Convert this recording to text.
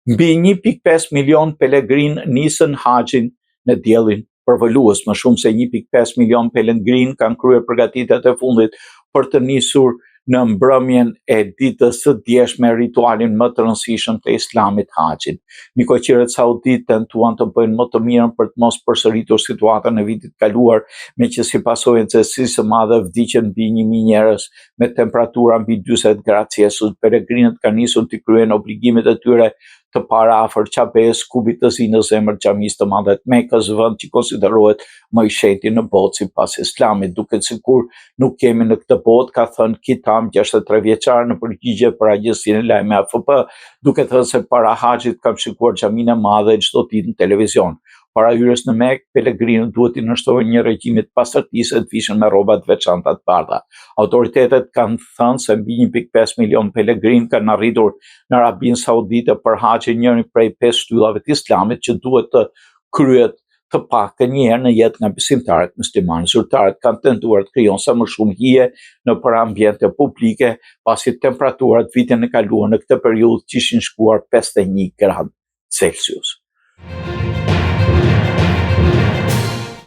Mbi 1.5 milion pelegrinë nisën haxhin në diellin përvëlues. Më shumë se 1.5 milion pelegrinë kanë kryer përgatitjet e fundit për të nisur në mbrëmjen e ditës së djeshme ritualin më të rëndësishëm të Islamit, haxhin. Nikoqirët sauditë tentuan të bëjnë më të mirën për të mos përsëritur situatën e vitit të kaluar, meqë si pasojë e nxehtësisë së madhe vdiqën mbi 1000 njerëz me temperatura mbi 40 gradë Celsius. Pelegrinët kanë nisur të kryejnë obligimet e tyre të para afër Qabes, kubit të zi në zemër të xhamisë të madhe të Mekës, vend që konsiderohet më i shenjti në botë sipas Islamit. Duket sikur nuk jemi në këtë botë, ka thënë Kitam, 63 vjeçar, në përgjigje për agjencinë e lajmeve AFP, duke thënë se para haxhit kam shikuar xhaminë e madhe çdo ditë në televizion. Para hyrjes në Mekë, pelegrinët duhet t'i nënshtrohen një regjimi të pastërtisë e të vishen me rroba të veçanta të bardha. Autoritetet kanë thënë se mbi 1.5 milion pelegrinë kanë arritur në Arabinë Saudite për haxhin, njërin prej pesë shtyllave të Islamit që duhet të kryhet të paktën një herë në jetë nga besimtarët muslimanë. Zyrtarët kanë tentuar të krijojnë sa më shumë hije nëpër ambiente publike, pasi temperaturat vitin e kaluar në këtë periudhë kishin shkuar 51 gradë Celsius.